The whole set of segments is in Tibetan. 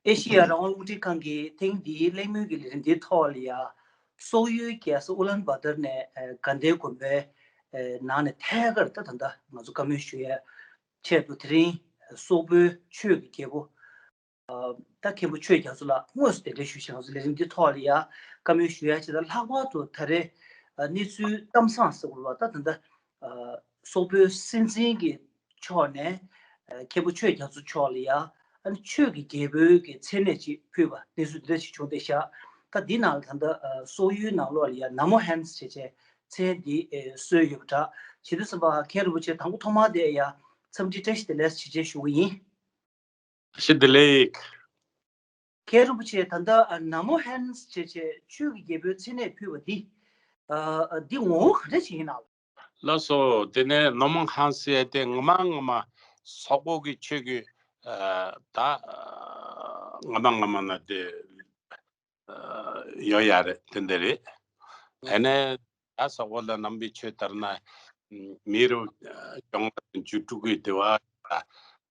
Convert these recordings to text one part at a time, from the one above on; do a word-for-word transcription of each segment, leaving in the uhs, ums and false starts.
ཨེ་ཤེ་ཡ་རང་དབང་རླུང་འཕྲིན་ཁང་གིས་ཐེངས་འདིའི་གླེང་མོལ་གྱི་ལས་རིམ་འདིའི་ཐོག་ལ་ཡ། སོག་ཡུལ་རྒྱལ་ས་ཨུ་ལན་བྷ་ཏར་ནས་ཨ་དགའ་ལྡན་དགོན་པའི་ཨ་ནང་ནས་ཐད་ཀར་ད་ད་ལྟ་ང་ཚོ་བཀའ་མོལ་ཞུ་ཡ་ཆེད་དུ། དེ་རིང་སོག་པོའི་ཆོས་ཀྱི་རྒྱལ་པོ་ཨ་ད་མཁན་པོ་ཆོས་རྒྱ་མཚོ་ལགས་དངོས་སུ་གདན་འདྲེན་ཞུས་ཤིང་། ང་ཚོ་ལས་རིམ་འདིའི་ཐོག་ལ་ཡ་བཀའ་མོལ་ཞུ་ཡ་ཆེད་དུ། ལྷག་པར་དུ་ད་རེས་ཨ་གནས་ཚུལ་གཏམ་བཟང་ཟེར་དགོས་པ། ད་ད་ལྟ་ཨ་སོག་པོའི་སྲིད་འཛིན་གྱི་ཕྱོགས་ནས་ཨ་མཁན་པོ་ཆོས་རྒྱ་མཚོ་མཆོག་ལ་ཡ་ཨ་ནི་ཆོས་ཀྱི་རྒྱལ་པོའི་གི་མཚན་གནས་ཅིག་ཕུལ་བ། གནས་ཚུལ་འདི་འདྲ་ཞིག་བྱུང་བསྡད་ཤག་ད་འདི་ནང་ལ་ད་ལྟ་ཨ་སོག་ཡུལ་ནང་ལོགས་ལ་ཡ་ན་མོ་ཧན་སི་ཞེས་བྱས་མཚན་འདི་ཨེ་གསོལ་ཡོད་པ་འདྲ། བྱས་དུས་ཙམ་པ་མཁན་རིན་པོ་ཆེ་དང་པོ་ཐོག་མར་དེ་ཡ་འཚམས་འདྲི་བཀྲ་ཤིས་བདེ་ལེགས་ཞེས་བྱས་ཞུ་གི་ཡིན། བཀྲ་ཤིས་བདེ་ལེགས། མཁན་རིན་པོ་ཆེ་ད་ལྟ་ཨ་ན་མོ་ཧན་སི་ཞེས་བྱས་ཆོས་ཀྱི་རྒྱལ་པོའི་མཚན་གནས་ཕུལ་བ་འདི་ཨ་འདི་ངོ་བོ་ག་འདྲ་ཞིག་ཡིན་ནམ། ལགས་སོ། དེ་ནས་ན་མོ་ཧན་སི་ཡ་དེ་ངོ་མ་ངོ་མ་སོག་པོ་གི་ཆོས་ཀྱི་ཨ་ད་ཨ་ངོ་མ་ངོ་མ་ན་དེ་ཨ་ཡོད་ཡ་རེད། དེ་འདྲ་རེད། དེ་ནས་ད་སོག་པོ་ལ་ནང་པའི་ཆོས་དར་ན་མི་རུ་སྐྱོང་བ་དང་རྒྱུད་དྲུག་གི་དེ་བ་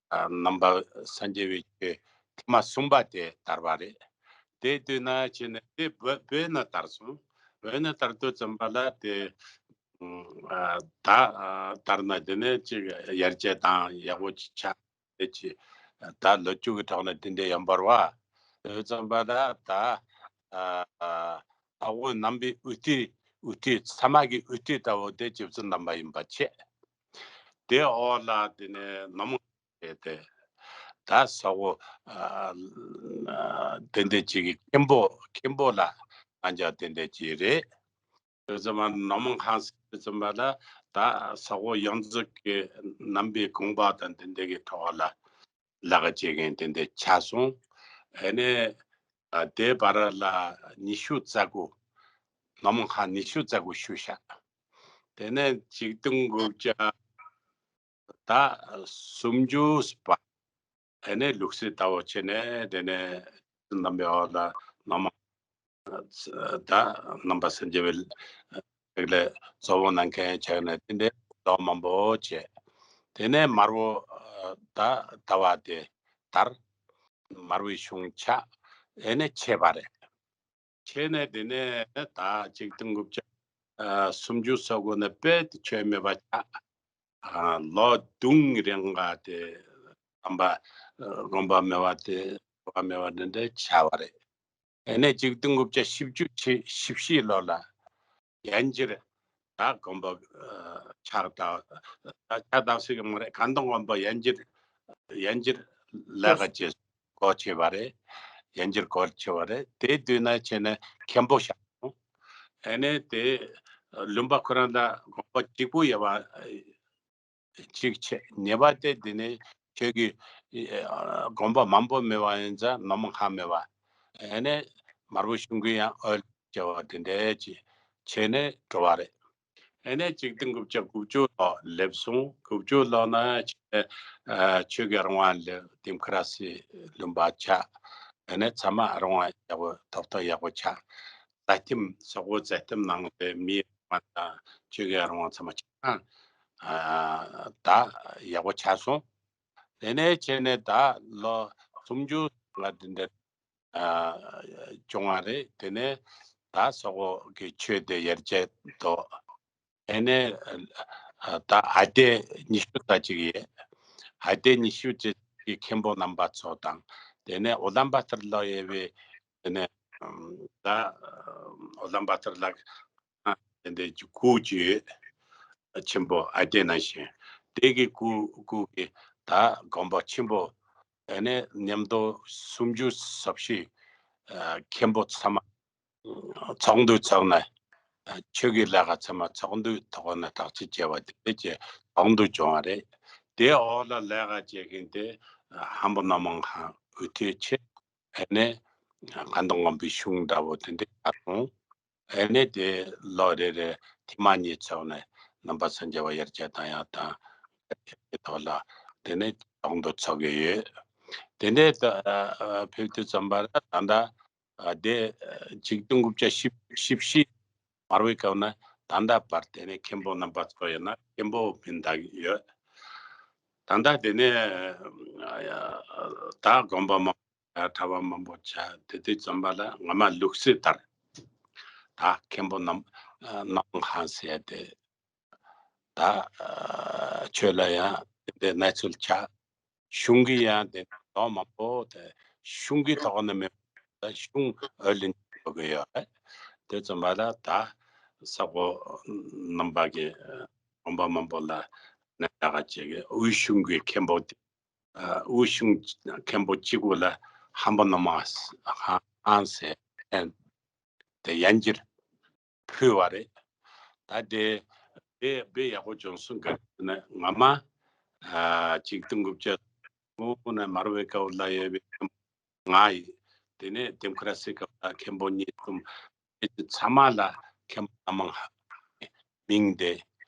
ཨ་ནང་པ་སངས་རྒྱས་པའི་ཆོས་ཐེངས་མ་གསུམ་པ་དེ་དར་བ་རེད། དེ་དུས་ན་བྱས་ནས་དེ་བོད་བོད་ན་དར་སོང་། བོད་ན་དར་དུས་ཙམ་པ་ལ་དེ་ཨ་ད་ཨ་དར་ན་དེ་ནས་ཅིག་ཡར་རྒྱས་དང་ཡག་པོ་ཅིག་ཆགས། དེ་ཅིག་ད་ལོ་རྒྱུས་ཀྱི་ཐོག་ནས་དེ་འདྲ་ཡོད་པ་རེད་བ། དེ་ཙམ་པ་ལ་ད་ཨ་ཨ་ཨ་བོད་ནང་པའི་དབུ་ཁྲིད་དབུ་ཁྲིད་ཚང་མ་གི་དབུ་ཁྲིད་ལྟ་བུ་དེ་རྗེ་བཙུན་རྣམ་པ་ཡིན་པ་བྱས། དེ་འོག་ལ་དེ་ནས་ན་མོ་ཧན་སི་དེ་ད་སོག་པོ་ཨ་ཨ་དེ་འདྲ་ཅིག་གི་མཁན་པོ་མཁན་པོ་ལ་ང་ཅག་དེ་འདྲ་ཅིག་རེད། དེ་ཙམ་པ་ན་མོ་ཧན་སི་དེ་ཙམ་པ་ལ་ད་སོག་པོ་ཡོངས་རྫོགས་ཀྱི་ནང་པའི་དགོངས་པ་དང་དེ་འདྲ་གི་ཐོག་ལ་ལས་ཀ་བྱེད་མཁན་དེ་འདྲ་ཆགས་སོང་། ཨ་ནི་ཨ་དེ་བར་ལ་ཉི་ཤུ་རྩ་དགུ། ན་མོ་ཧན་ཉི་ཤུ་རྩ་དགུ་བཞུགས་ཤག་དེ་ནས་ཆིག་སྟོང་དགུ་བརྒྱ་ད་སུམ་ཅུ་པ། ཨ་ནི་ལུགས་སྲོལ་ལྟ་བུ་བྱས་ནས་དེ་ནས་རྣམ་པའི་འོག་ལ་ན་མོ་ད་ནང་པ་སངས་རྒྱས་པའི་ལེགས་ལས་གཙོ་བོ་གནང་མཁན་བྱས་ནས་དེ་འདྲའི་ལོ་མང་པོ་བྱས། དེ་ནས་དམར་པོ་ད་ཟླ་བ་དེ་དར། དམར་པོའི་གཞུང་ཆགས། ཨ་ནི་ཆད་པ་རེད། ཆད་ནས་དེ་ནས་ད་ཆིག་སྟོང་དགུ་བརྒྱ་ཨ་སུམ་ཅུ་སོ་དགུ་ནས་དཔེ་དེ་ཆོས་མེད་པ་ཆགས། ཨ་ལོ་བདུན་རིང་ག་དེ་དམ་པ་ཨ་དགོངས་པ་མེད་པ་དེ་དགོངས་པ་མེད་པ་འདི་འདྲ་ཆགས་པ་རེད། ཨ་ནི་ཆིག་སྟོང་དགུ་བརྒྱ་བཞི་བཅུ་ཞེ་བཞི་ལོ་ལ་ཡན་ཆད་ད་དགོངས་པ་ཨ་ཆགས་དང་ཆགས་དང་ཟེར་གི་མ་རེད། གང་དུ་དགོངས་པ་ཡན་ཆད་ཡན་ཆད་ལས་ཀ་བྱེད་སྒོ་བྱས་པ་རེད། ཡན་ཆད་སྒོ་བྱས་པ་རེད། དེ་དུས་ན་བྱས་ནས་མཁན་པོ་བཞག་སོང་། ཨ་ནི་དེ་ལུང་པ་ཁོ་རང་ལ་དགོངས་པ་གཅིག་པུ་ཡོད་པ་གཅིག་བྱས། ཉེས་པ་དེ་དེ་ནས་ཁྱོད་ཀྱི་ཨ་དགོངས་པ་མང་པོ་མེད་པ་ཡིན་ཙང་ན་མོ་ཧན་མེད་པ། ཨ་ནི་དམར་པོ་གཞུང་གིས་ཡང་ཨོལ་བྱས་པ་དེ་འདྲ་ཅིག་བྱས་ནས་འགྲོ་བ་རེད། ཨ་ནི་ཆིག་སྟོང་དགུ་བརྒྱ་དགུ་བཅུ་ལོ་སླེབས་སོང་། དགུ་བཅུ་ལོ་ན་ཆེ་ཨ་ཆོས་ཀྱི་རང་དབང་ལ་ཌེ་མོ་ཀ་ར་སི་ལུང་པ་ཆགས། ཨ་ནི་ཚང་མ་རང་དབང་ཡག་པོ་ཐོབ་ཐང་ཡག་པོ་ཆགས། རྩ་ཁྲིམས་སོག་པོ་རྩ་ཁྲིམས་ནང་ལ་མིའི་རང་དབང་དང་ཆོས་ཀྱི་རང་དབང་ཚང་མ་ཆགས། ཨ་ད་ཡག་པོ་ཆགས་སོང་། དེ་ནས་བྱས་ནས་ད་ལོ་སུམ་ཅུ་ལ་དེ་འདྲ་ཨ་བྱུང་བ་རེད། དེ་ནས་ད་སོག་པོ་གི་ཆོས་དེ་ཡར་རྒྱས་འགྲོ། དེ་ནས་ཨ་ད་ཨ་ཏི་ཉི་ཤུ་རྩ་གཅིག་ཡོད། ཨ་ཏི་ཉི་ཤུ་རྩ་གཅིག་གི་མཁན་པོ་རྣམ་པ་ཚོ་དང་། དེ་ནས་ཨུ་ལན་བ་ཏར་ལ་ཡོད་པའི་དེ་ནས་ཨམ་ད་ཨུ་ལན་བ་ཏར་ལ་དེ་འདྲའི་གི་སྐུ་ཅིག་ཡོད། ཆེན་པོ་ཨ་ཏི་ནང་བཞིན། དེ་གི་སྐུ་སྐུ་གི་ད་དགོན་པ་ཆེན་པོ་ཨ་ནི་མཉམ་དུ་སུམ་ཅུ་སོ་བཞི་ཨ་མཁན་པོ་ཚང་མ་ཚོགས་འདུ་ཚོགས་ནས་ཨ་ཆོས་ཀྱི་ལས་ཀ་ཚང་མ་ཚོགས་འདུའི་ཐོག་ནས་ཐག་གཅོད་བྱས་པ་དེ་བྱས་ཚོགས་འདུ་བྱུང་བ་རེད། དེའི་འོག་ལ་ལས་ཀ་བྱེད་མཁན་དེ་ཨ་ཧམ་པ་སྣ་མང་ཁང་དབུ་ཁྲིད་བྱས། ཨ་ནི་ཁ་འདོན་དགོན་པའི་གཞུང་འདྲ་བོ་དེ་འདྲ་ཆགས་སོང་། ཨ་ནི་དེ་ལོ་རེ་རེ་ཐེངས་མ་གཉིས་ཚོགས་ནས་རྣམ་པ་སངས་རྒྱས་པ་ཡར་རྒྱས་བཏང་ཡག་དང་། དེ་ཐོག་ལ་དེ་ནས་ཚོགས་འདུ་ཚོགས་ཀྱི་ཡོད། དེ་འདྲའི་ད་ཨ་ཕེབས་དུས་ཙམ་པ་ལ་ད་ལྟ་ཨ་དེ་ཆིག་སྟོང་དགུ་བརྒྱ་བཞི་བཅུ་ཞེ་བཞི་མར་བའི་སྐབས་ནས་ད་ལྟ་བར་དེ་ནས་མཁན་པོ་རྣམ་པ་ཚོ་ཡིན་ན་མཁན་པོ་མིན་བཏགས་ཀྱི་ཡོད། ད་ལྟ་དེ་ནས་ཨ་ད་དགོན་པ་མང་ བྱ་གྲྭ་པ་མང་པོ་བྱ་དེ་དུས་ཙམ་པ་ལ་ང་མ་ལུགས་སྲོལ་ལྟར་ད་མཁན་པོ་ནམ་ནམ་ཧང་ཟེར་ཏེ། ད་ཆོས་ལ་ཡང་དེ་འདྲའི་གནས་ཚུལ་ཆགས། གཞུང་གི་ཡང་དེ་ལོ་མང་པོ་དེ་གཞུང་གི་ཐོག་ནས་མེད་པ་གཞུང་ཨོ་ལིན་ཅི་གི་ཡོད་རེད། དེ་ཙམ་པ་ལ་ད་ས་གོ་རྣམ་པ་གི་དགོན་པ་མང་པོ་ལ་གནས་ག་ཅིག་གི་དབུས་གཞུང་གི་མཁན་པོ་དེ་དབུས་གཞུང་མཁན་པོ་གཅིག་པུ་ལ་ཧམ་པ་ནོ་མ་ཧང་ཟེར་མཁན་དེ་ཡན་ཆད་ཕུལ་བ་རེད། ད་དེ་དེ་དཔེ་ཡག་པོ་བྱུང་སོང་། ག་ནས་ང་མ་ཆིག་སྟོང་དགུ་བརྒྱ་ནས་མར་པའི་སྐབས་ལ་ཡོད་པའི་ང་ཡི་དེ་ནས་ཌེ་མོ་ཀ་ར་སི་སྐབས་ལ་མཁན་པོ་གཉིས་གསུམ་དེ་ཚང་མ་ལ་མཁན་པོ་ནམ་ཧང་མིང་དེ་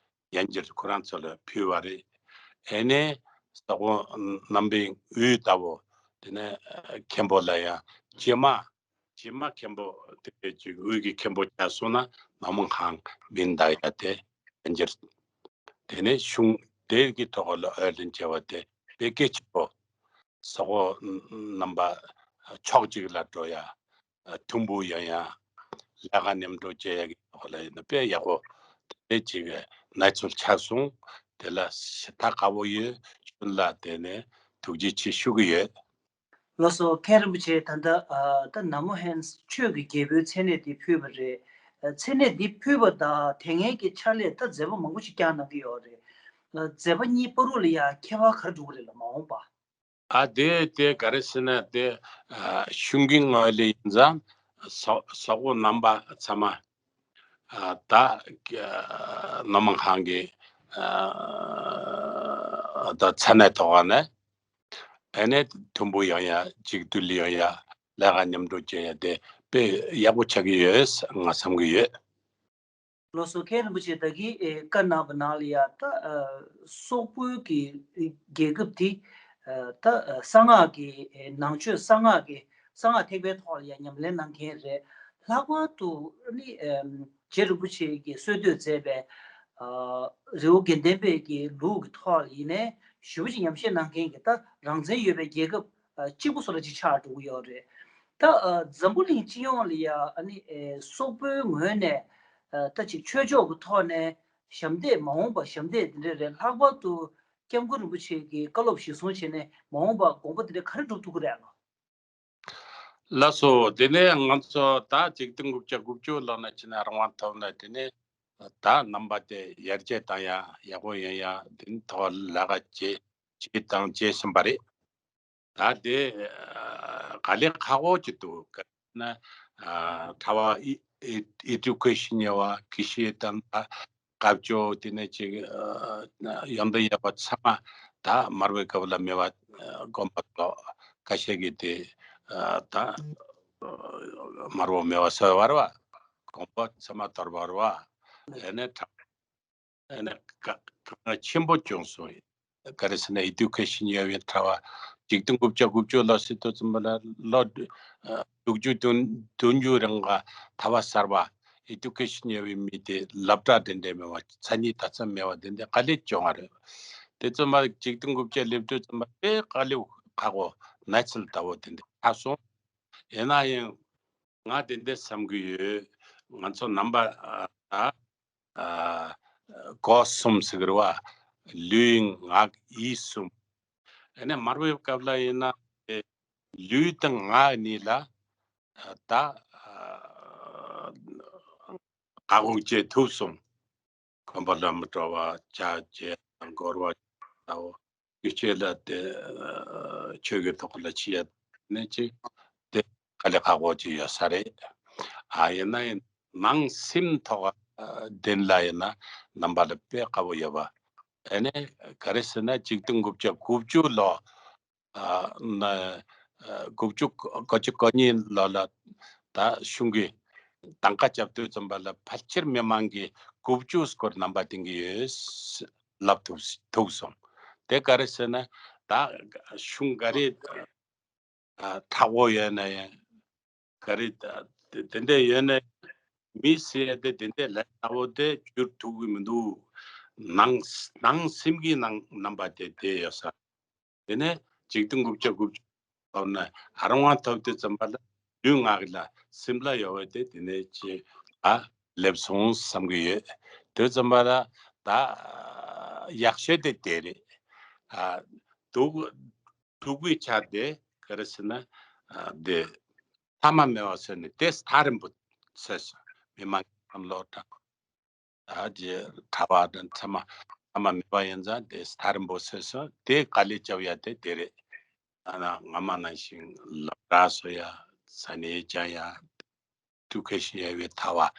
ཡན་ཆད་ཁོ་རང་ཚོ་ལ་ཕུལ་བ་རེད། ཨེ་ནས་ས་གོ་རྣམ་པའི་དབུས་ལྟ་བུ་དེ་ནས་མཁན་པོ་ལ་ཡང་རྗེས་མ་རྗེས་མ་མཁན་པོ་དེ་ཅིག་དབུས་ཀྱི་མཁན་པོ་ཆགས་སོང་ན་ནམ་ཧང་མིང་བཏགས་ཡ་དེ་ཡན་ཆད། དེ་ནས་གཞུང་དེ་གི་ཐོག་ལ་ཨོ་ལིན་ཅི་བ་དེ་དཔེ་གལ་ཆེན་པོ། ས་གོ་རྣམ་པ་ཕྱོགས་གཅིག་ལ་འགྲོ་ཡ། ཐུམ་འབུ་ཡོང་ཡ། ལས་ཀ་མཉམ་དུ་བྱེད་ཡ་གི་ཐོག་ལ་ཡིན་ན་དཔེ་ཡག་པོ་དེ་ཅིག་གནས་ཚུལ་ཆགས་སོང་། དེ་ལ་ཞེ་དྲག་དགའ་པོ་ཡོད། གཞུང་ལ་དེ་ནས་ཐུགས་རྗེ་ཆེ་ཞུ་གི་ཡོད། ལགས་སོ། མཁན་རིན་པོ་ཆེ་ད་ལྟ་ཨ་ད་ནམ་ཧན་ཆོས་ཀྱི་རྒྱལ་པོའི་མཚན་གནས་འདི་ཕུལ་བ་རེད། ཨ་མཚན་གནས་འདི་ཕུལ་བ་དང་དེ་སྔའི་གི་ཕྱག་ལས་ད་མཛད་པ་མང་པོ་ཞིག་བསྐྱངས་གནང་གི་ཡོད་རེད། ཨ་མཛད་པ་གཉིས་བར་དུ་ལ་ཡང་ཁྱད་པར་ག་རེ་འགྲོ་གི་རེད་ལ་མ་འོངས་པ། ཨ་དེ་དེ་ག་རེ་ཟེར་ན་དེ་ཨ་གཞུང་གི་ངོས་ལ་ཡིན་ཙང་ས་ས་གོ་རྣམ་པ་ཚང་མ་ཨ་ད་ཨ་ནམ་ཧང་གི་ཨ་ད་མཚན་གནས་ཐོག་ནས། ཨ་ནི་ཐུམ་འབུ་ཡོང་ཡ། གཅིག་སྡུད་ཡོང་ཡ། ལས་ཀ་མཉམ་དུ་བྱེད་ཡ་དེ་དཔེ་ཡག་པོ་ཆགས་ཀྱི་ཡོད་ང་བསམ་གྱི་ཡོད། ལགས་སོ། མཁན་རིན་པོ་ཆེ་ད་གིན་ཨེ་བཀའ་གནང་བ་ནང་ལ་ཡ་ད་ཨ་སོག་པོའི་གི་རྒྱལ་ཁབ་དེ་ཨ་ད་ཨ་གསང་སྔགས་ཀྱི་ཨེ་ནང་ཆོས་གསང་སྔགས་ཀྱི་གསང་སྔགས་ཐེག་པའི་ཐོག་ལ་ཡ་ཉམས་ལེན་གནང་མཁན་རེད། ལྷག་པར་དུ་ཨ་ནི་ཨེམ་རྗེ་རིན་པོ་ཆེ་གིས་གསོལ་སྟོན་མཛད་པའི་ཨ་རི་བོ་དགེ་ལྡན་པའི་གི་ལུགས་ཀྱི་ཐོག་ལ་ཡིན་ནའི་ཞེ་པོ་ཅིག་ཉམས་བཞེས་གནང་མཁན་གྱི་ད་རང་བཙན་ཡོད་པའི་རྒྱལ་ཁབ་ཨ་གཅིག་པུ་བཟོ་འདྲ་ཅིག་ཆགས་འགྲོ་གི་ཡོད་རེད། ད་ཨ་འཛམ་བུ་གླིང་སྤྱི་ཡོངས་ལ་ཡ་ཨ་ནི་ཨེ་སོག་པོའི་ངོས་ནས་ཨ་ད་ཅིག་ཆོས་ཕྱོགས་ཀྱི་ཐོག་ནས་ཞབས་འདེགས་མ་འོངས་པ་ཞབས་འདེགས་འདི་འདྲ་རེད། ལྷག་པར་དུ་སྐྱབས་མགོན་རིན་པོ་ཆེ་གི་བཀའ་སློབ་གཞིར་བཟུང་བྱས་ནས་མ་འོངས་པ་དགོངས་པ་འདི་འདྲ་ག་རེ་སྒྲུབ་ཐུབ་ཀྱི་རེད་ལགས། ལགས་སོ། དེ་ནས་ང་ཚོ་ད་ཆིག་སྟོང་དགུ་བརྒྱ་དགུ་བཅུ་ལོ་ནས་བྱས་ནས་རང་དབང་ཐོབ་ནས། དེ་ནས་ད་རྣམ་པ་དེ་ཡར་རྒྱས་བཏང་ཡ་ཡག་པོ་ཡོང་ཡ་དེ་ཐོག་ལས་ཀ་བྱེད་བྱེད་དང་བྱེད་བཞིན་པ་རེད། ད་དེ་ཨ་དཀའ་ལས་ཁག་པོ་ཅིག་འདུག་ག་ན་ཨ་གྲྭ་པ་ཨི་ཨི་ཨེ་ཌུ་ཀེ་ཤན་ཡོད་པ་དགེ་བཤེས་དང་ད་དཀར་ཕྱོགས་དེ་ནས་ཅིག་ཨ་ཡོན་ཏན་ཡོད་པ་ཚང་མ་ད་མར་པའི་སྐབས་ལ་མེད་པ་ཨ་དགོན་པ་ཚོ་ཁ་ཤས་ཀྱིས་དེ་ཨ་ད་མར་པ་མེད་པ་བཟོས་པ་རེད་པ། དགོན་པ་ཚང་མ་དོར་བ་རེད་པ། ཨ་ནས་གྲྭ་ཨ་ནི་ག་ག་ཆེན་པོ་བྱུང་སོང་། ག་རེ་ཟེར་ན་ཨེ་ཌུ་ཀེ་ཤན་ཡོད་པའི་གྲྭ་པ་ཆིག་སྟོང་དགུ་བརྒྱ་དགུ་བཅུ་ལོ་ཟེར་དུས་ཙམ་པ་ལ་ལོ་ཨ་དྲུག་ཅུ་བདུན་བདུན་ཅུ་རིང་ག་ཐར་པ་གསར་པ་ཨེ་ཌུ་ཀེ་ཤན་ཡོད་པའི་མི་དེ་སློབ་གྲྭ་དེ་འདྲ་མེད་པ་མཚན་ཉིད་ད་ཚང་མེད་པ་དེ་འདྲ་དཀའ་ལས་བྱུང་བ་རེད། དེ་ཙམ་པ་ཆིག་སྟོང་དགུ་བརྒྱ་སླེབས་དུས་ཙམ་པ་དཔེ་དཀའ་ལས་ཁག་པོ་ནགས་ཚལ་ལྟ་བུ་དེ་འདྲ་ཆགས་སོང་། ཡིན་ན་ཡང་། ང་དེ་འདྲ་བསམ་གྱི་ཡོད། ང་ཚོ་རྣམ་པ་ཨ་ཨ་སྒོ་གསུམ་ཟེར་གི་རེད་པ། ལུས་ངག་ཡིད་གསུམ། ཨ་ནི་མར་པའི་སྐབས་ལ་ཡིན་ན་དེ་ལུས་དང་ངག་གཉིས་ལ་ཨ་ད་ཨ་བཀག་འགོག་བྱེད་ཐུབ་སོང་། གོམ་པ་ལ་མི་འགྲོ་བ་བྱ་བྱེད་དང་འགོར་བ་ལྟ་བུ། ཡུལ་ཆོས་ལ་དེ་ཆོས་ཀྱི་ཐོག་ལ་ཕྱི་ཡ་ནས་ཅིག་དེ་དཀའ་ལས་ཁག་པོ་ཅིག་ཡོད་ས་རེད། ཨ་ཡིན་ན་ཡང་ནང་སེམས་ཐོག་བདེན་ལ་ཡིན་ན་རྣམ་པ་ལ་དཔེ་དཀའ་པོ་ཡོད་པ། ཨ་ནི་ག་རེ་ཟེར་ན་ཆིག་སྟོང་དགུ་བརྒྱ་དགུ་བཅུ་ལོ་ཨ་ན་ཨ་དགུ་བཅུ་གོ་གཅིག་གོ་གཉིས་ལོ་ལ་ད་གཞུང་གི་དང་ཁ་བཅབ་དུས་ཙམ་པ་ལ་ཕལ་ཆེར་མི་མང་གིས་དགུ་བཅུ་སྐོར་རྣམ་པ་བསྟན་གྱི་ཡོད། ལབ་ཐུབ་ཐུབ་སོང་། དེ་ག་རེ་ཟེར་ན་ད་གཞུང་ག་རེ་ཨ་མཁྲེགས་པོ་ཡོད་ན་ཡང་ག་རེ་ད་དེ་དེ་འདྲ་ཡོད་ན་མི་ཟེར་ཡ་དེ་དེ་འདྲ་ལས་སླ་པོ་དེ་འགྱུར་ཐུབ་ཀྱི་མི་འདུག། ནང་ནང་སེམས་ཀྱི་ནང་རྣམ་པ་དེ་དེ་ཡོད་ས། དེ་ནས་ཆིག་སྟོང་དགུ་བརྒྱ་དགུ་བཅུ་ ཐོབ་ན་ཨ་རང་དབང་ཐོབ་དུས་ཙམ་པ་ལ་ལུས་ངག་ལ་སིམ་ལ་ཡོད་པ་དེ་དེ་ནས་ཅི་ཨ་སླེབས་སོང་བསམ་གི་ཡོད། དེ་ཙམ་པ་ལ་ད་ཡག་ཤོས་དེ་དེ་རེད། ཨ་སྡུག་སྡུག་པའི་ཆ་དེ་ག་རེ་ཟེར་ན་ཨ་དེ་ཐ་མ་མེད་པ་ཟེར་ནས་དེ་ཐག་རིང་པོ་བཟོས་སོང་། མི་མང་གི་བསམ་བློ་དང་། ད་ཀྱི་གྲྭ་པ་དང་ཚད་མ་ཚད་མ་མེད་པ་ཡིན་ཙང་དེ་ཐག་རིང་པོ་བཟོས་སོང་། དེ་དཀའ་ལས་རྒྱབ་ཡ་དེ་དེ་རེད། ཨ་ན་སྔ་མ་ནང་བཞིན་སློབ་གྲྭ་བཟོ་ཡ། ས་གནས་བཅག་ཡ། ཨེ་ཌུ་ཀེ་ཤན་ཡ་བའི་གྲྭ་པ།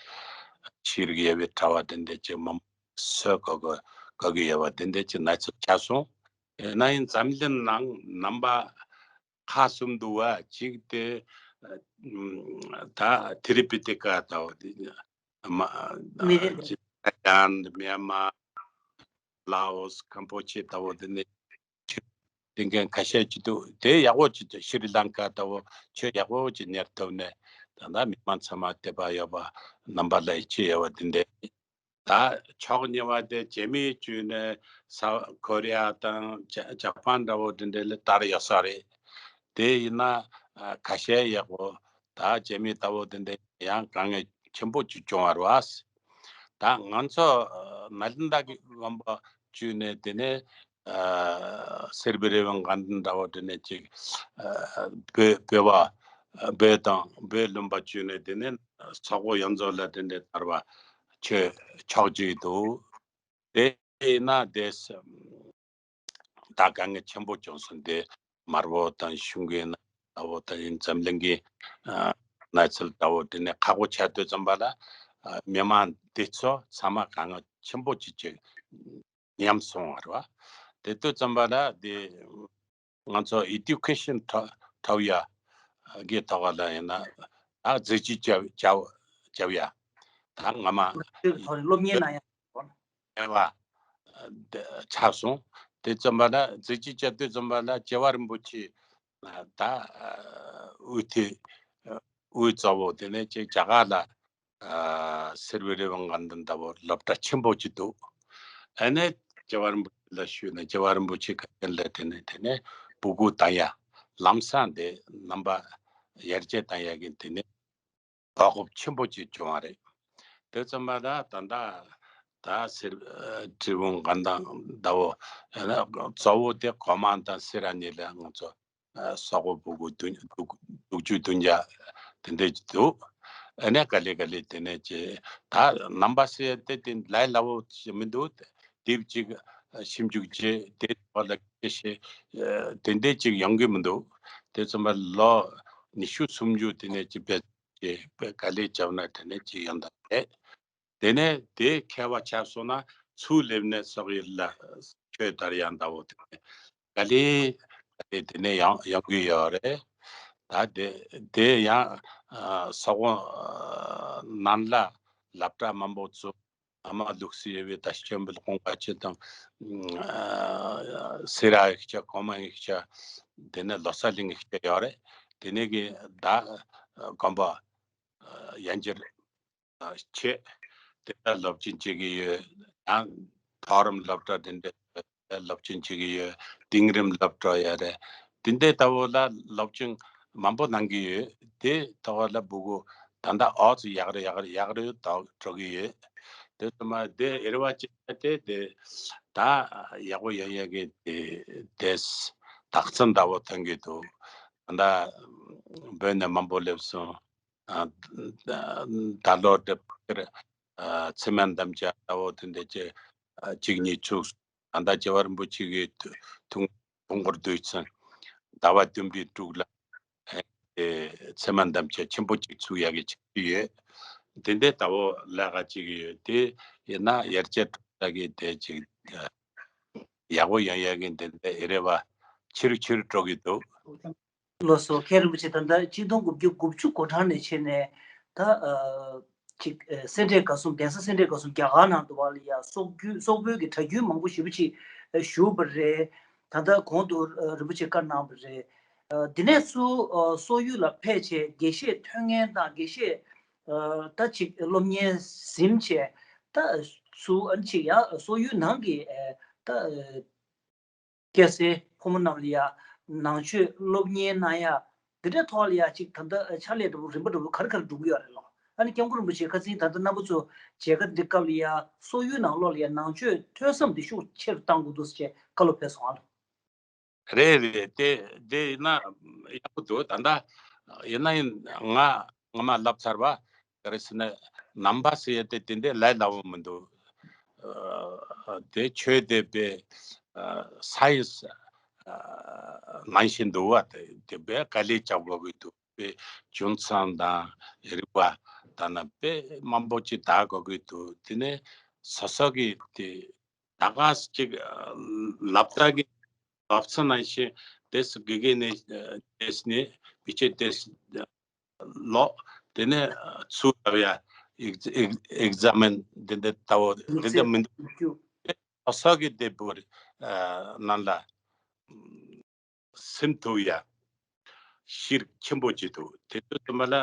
ཤེས་རིག་ཡ་བའི་གྲྭ་པ་དེ་འདྲ་ཅིག་མང་པོ་བཟོ་དགོས་དགོས་དགོས་ཀྱི་ཡོད་པ་དེ་འདྲ་ཅིག་གནས་ཚུལ་ཆགས་སོང་། ཡིན་ན་ཡང་འཛམ་གླིང་ནང་རྣམ་པ་ཁག་གསུམ་འདུག་བ། གཅིག་དེ་ཨ་ད་ཐེ་རི་པི་ཏི་ཀ་ལྟ་བུ་དེ། མ་མི་རེད། ཅི་ཐའི་ལན། མྱན་མ། ལའོ་སི། ཀམ་པོ་ཆེ་ལྟ་བུ་དེ་ནས་དེ་འགན་ཁ་ཤས་ཅིག་འདུག་དེ་ཡག་པོ་ཅིག་ཤྲི་ལང་ཀ་ལྟ་བུ་ཆོས་ཡག་པོ་ཅིག་གཉེར་ཐུབ་ནས། ད་ལྟ་མི་མང་ཚང་མ་དད་པ་ཡོད་པ། རྣམ་པ་ལ་ཡིད་ཆེས་ཡོད་པ་དེ་འདྲ། ད་ཕྱོགས་གཉིས་པ་དེ་རྒྱ་མིའི་བརྒྱུད་ནས་ས་ཀོ་རི་ཡ་དང་ཇ་ཇ་པན་འདྲ་བོ་དེ་འདྲ་ལ་དར་ཡོད་ས་རེད། དེ་ཡིན་ན་ཨ་ཁ་ཤས་ཡག་པོ། ད་རྒྱ་མི་ལྟ་བུ་དེ་འདྲ་ཡང་དཀའ་ངལ་ཆེན་པོ་ཅིག་བྱུང་བ་རེད་བ། ད་ང་ཚོ་ཨ་ནཱ་ལེནྡྲ་གི་དགོན་པ་བརྒྱུད་ནས་དེ་ནས་ཨ་སེར་བི་རེ་བན་དགའ་ལྡན་འདྲ་བོ་དེ་ནས་ཅིག་ཨ་བོད་བོད་པ་བོད་དང་བོད་ལུང་པ་བརྒྱུད་ནས་དེ་ནས་སོག་པོ་ཡོངས་རྫོགས་ལ་དེ་འདྲ་དར་བ་ཆོས་ཕྱོགས་གཅིག་འདུག་དེ་ཡིན་ན་དེ་ད་དཀའ་ངལ་ཆེན་པོ་བྱུང་སོང་། དེ་དམར་པོ་དང་གཞུང་གི་ལྟ་བུ་དང་འཛམ་གླིང་གི་ཨ་གནས་ཚུལ་ལྟ་བུ་དེ་ནས་ཁག་པོ་ཆགས་དུས་ཙམ་པ་ལ་ཨ་མི་མང་འདི་ཚོ་ཚང་མ་དཀའ་ངལ་ཆེན་པོ་ཅིག་ཅིག་ཉམས་སོང་བ་རེད་བ། དེ་དུས་ཙམ་པ་ལ་དེ་ང་ཚོ་ཨེ་ཌུ་ཀེ་ཤན་ཐོབ་ཐོབ་ཡ་གི་ཐོག་ལ་ཡིན་ན་ད་གཟི་བརྗིད་བྱ་བྱ་བྱ་ཡ། ད་སྔ་མ་སློབ་གྲྭའི་ཐོག་ནས་སློབ་གཉེར་གནང་ཡ། ཨེ་བ་ཆགས་སོང་། དེ་ཙམ་པ་ལ་གཟི་བརྗིད་བྱ་དུས་ཙམ་པ་ལ་རྒྱལ་བ་རིན་པོ་ཆེ་ད་དབུ་ཐེ་དབུ་གཙོ་བོ་དེ་ནས་ཅིག་རྒྱ་གར་ལ་ཨ་སེར་བི་རེ་བན་དགའ་ལྡན་ལྟ་བུ་སློབ་གྲྭ་ཆེན་པོ་ཅིག་འདུག་ཨ་ནི་རྒྱལ་བ་རིན་པོ་ཆེ་ལ་ཞུས་ནས་རྒྱལ་བ་རིན་པོ་ཆེ་ག་རེ་ལབ་དེ་ནས་དེ་ནས་འབོད་སྐུལ་བཏང་ཡ། ལམ་སང་དེ་རྣམ་པ་ཡར་རྒྱས་བཏང་ཡ་གི་དེ་ནས་དོ་ཁུར་ཆེན་པོ་ཅིག་བྱུང་བ་རེད། དེ་ཙམ་པ་ད་ད་ད་ད་སེར་ཨ་ཁྲི་བོང་དགའ་ལྡན་ལྟ་བུ་ཨ་ནི་གཙོ་བོ་དེ་གོང་མ་དང་སེ་ར་གཉིས་ལ་ང་ཚོ་ཨ་སོག་པོ་འབོད་སྐུལ་བདུན་དྲུག་དྲུག་ཅུ་བདུན་བརྒྱ་དེ་འདྲ་ཅིག་འདུག་ཨ་ནི་ག་ལེ་ག་ལེ་དེ་ནས་ཅི་ད་རྣམ་པ་ཟེར་ཡ་དེ་དེ་ལས་སླ་བོ་ཞིག་མི་འདུག་དེབ་ཅིག་ཞིབ་འཇུག་བྱས་དེ་བར་ལ་སྐད་ཆ་བཤད་དེ་འདྲ་ཅིག་ཡོང་གི་མི་འདུག་དེ་ཙམ་པ་ལོ་ཉི་ཤུ་སུམ་ཅུ་དེ་ནས་ཅི་བས་ཅི་བས་ག་ལེ་བྱས་ན་དེ་ནས་ཅི་ཡོང་ད་རེད། དེ་ནས་དེ་མཁས་པ་ཆགས་སོང་ན་ཚུར་སླེབས་ནས་སོག་ཡུལ་ལ་ཆོས་དར་ཡང་འདྲ་བོ་དེ་ནས་ག་ལེ་ག་ལེ་དེ་ནས་ཡང་ཡོང་གི་ཡོད་རེད། ད་དེ་དེ་ཡང་ཨ་སོག་པོ་ཨ་ནང་ལ་སློབ་གྲྭ་མང་པོ་བཙུགས། ཨ་མ་ལུག་སི་ཡོད་པའི་ད་ཤོམ་བིལ་ཀོང་པ་ཆེ་དང་ཨ་སེ་ར་ཡིག་ཆ། གོང་མ་ཡིག་ཆ། དེ་ནས་ལོ་གསར་གླིང་ཡིག་ཆ་ཡོད་རེད། དེ་ནས་གི་ད་དགོན་པ་ཨ་ཡན་ཆད་ཨ་ཆེ། དེ་ལ་སློབ་ཆེན་བྱེད་ཀྱི་ཡོད། ཡང་མཐོ་རིམ་སློབ་གྲྭ་དེ་འདྲ་སློབ་ཆེན་བྱེད་ཀྱི་ཡོད། དེང་རིམ་སློབ་གྲྭ་ཡོད་རེད། དེ་འདྲའི་ལྟ་བུ་ལ་སློབ་ཆེན་མང་པོ་གནང་གི་ཡོད། དེ་ཐོག་ལ་སྤུ་གུ་ད་ལྟ་ཨོ་ཙི་ཡག་རེད་ཡག་རེད་ཡག་རེད་ད་འགྲོ་གི་ཡོད། དེ་ཚོ་མ་དེ་རེ་བ་བྱེད་དེ་དེ་ད་ཡག་པོ་ཡོང་ཡག་གི་དེ་དེ་རྟགས་མཚན་འདྲ་བོ་ཐོན་གྱི་འདུག་ད་ལྟ་བོད་ནས་མང་པོ་སླེབས་སོང་། ཨ་ད་ལོ་དེབ་ཐེར་ཨ་ཚེ་སྨད་དམ་བཅའ་ལྟ་བུ་དེ་འདྲ་ཅིག་ཨ་གཅིག་གཉིས་ཚུགས། ད་ལྟ་རྒྱལ་བ་རིན་པོ་ཆེ་གི་ཐུགས་ཐུགས་འཁུར་དུས་ཚོད་ཟླ་བ་བདུན་པའི་དྲུག་ལ་ཨེ་ཚེ་སྨད་དམ་བཅའ་ཆེན་པོ་གཅིག་ཚུགས་ཡག་གི་ཆགས་ཀྱི་ཡོད། དེ་འདྲའི་ལྟ་བུ་ལས་ཀ་བྱེད་ཀྱི་ཡོད། དེ་ཡིན་ན་ཡར་རྒྱས་འགྲོ་ཡག་གི་དེ་ཅིག་ཡག་པོ་ཡོང་ཡག་གི་དེ་འདྲའི་རེ་བ་ཆེ་རུ་ཆེ་རུ་འགྲོ་གི་འདུག་ལགས་སོ། མཁན་རིན་པོ་ཆེ། ད་ལྟ་གཅིག་སྟོང་དགུ་བརྒྱ་དགུ་བཅུ་གོ་གྲངས་ནས་བྱས་ནས་ད་ཨ་ཅིག་ཨ་སེ་འབྲས་དགའ་གསུམ། གདན་ས་སེ་འབྲས་དགའ་གསུམ་རྒྱ་གར་ནང་དུ་བ་ལ་ཡ་སོག་རྒྱུད་སོག་པོའི་གི་གྲྭ་རྒྱུན་མང་པོ་ཞེ་པོ་ཅིག་ཨ་བཞུགས་པ་རེད། ད་ལྟ་གོང་དུ་ཨ་རིན་པོ་ཆེ་བཀའ་གནང་བ་རེད། ཨ་དེ་ནས་ཚུར་ཨ་སོག་ཡུལ་ལ་ཕེབས་བྱས་དགེ་བཤེས་ཐོན་མཁན་དང་དགེ་བཤེས་ཨ་ད་ཅིག་སློབ་གཉེར་ཟིན་བྱས་ད་ཚུར་ཨ་ནི་ཅིག་ཡ་སོག་ཡུལ་ནང་གི་ཨ་ད་ཨ་སྐྱ་སེར་ཕོ་མོ་རྣམས་ལ་ཡ་ ནང་ཆོས་སློབ་གཉེར་གནང་ཡ་འདི་འདྲའི་ཐོག་ལ་ཡ་ཅིག་ད་ལྟ་ཕྱག་ལས་འདྲ་པོ་རིམ་པ་འདྲ་པོ་ག་རེ་ག་རེ་འགྲོ་གི་ཡོད་རེད་ལགས། ཨ་ནི་སྐྱབས་མགོན་རིན་པོ་ཆེ་ཁ་སང་ད་ལྟ་རྣམ་པ་ཚོ་མཇལ་ཁ་འདི་སྐབས་ལ་ཡ་སོག་ཡུལ་ནང་ལོགས་ལ་ཡ་ནང་ཆོས་ཐོས་བསམ་འདི་ཤུགས་ཆེ་རུ་གཏང་དགོས་འདུག་ཟེར་བྱས་བཀའ་སློབ་ཕེབས་སོང་ཨ་ལགས། རེད་རེད། དེ་དེ་ཡིན་ན་ཡག་པོ་འདུག་ད་ལྟ་ཡིན་ན་ཡིན་ང་ངོ་མ་ལབ་ཚར་བ། ག་རེ་ཟེར་ན་ནང་པ་ཟེར་ཡ་དེ་དེ་འདྲའི་ལས་སླ་བོ་མི་འདུག་ཨ་དེ་ཆོས་དེ་པའི་ཨ་science ནང་བཞིན་འདུག་བ། དེ་དེ་པའི་དཀའ་ལས་རྒྱག་དགོས་ཀྱི་འདུག་པའི་རྒྱུ་མཚན་དང་རིགས་པ་དང་ན་པའི་མང་པོ་ཅིག་དག་དགོས་ཀྱི་འདུག་དེ་ནས་སོ་སོ་གི་དེ་ད་ག་ཅིག་ལབ་ད་གི་ལབ་ཚ་ནང་བཞིན་དེ་སུ་དགེ་རྒན་ནས་དེས་ནས་མི་ཆེ་དེས་ལོ་དེ་ནས་ཚུར་ལབ་ཡ་exam དེ་འདྲ་ལྟ་བུ་དེ་འདྲ་མི་འདུག་སོ་སོ་གི་དེ་བོར་ནང་ལ་སིམ་ཐུབ་ཡ་ཤེར་ཆེན་པོ་ཅིག་འདུག་དེ་ཚོ་དུ་མ་ལ་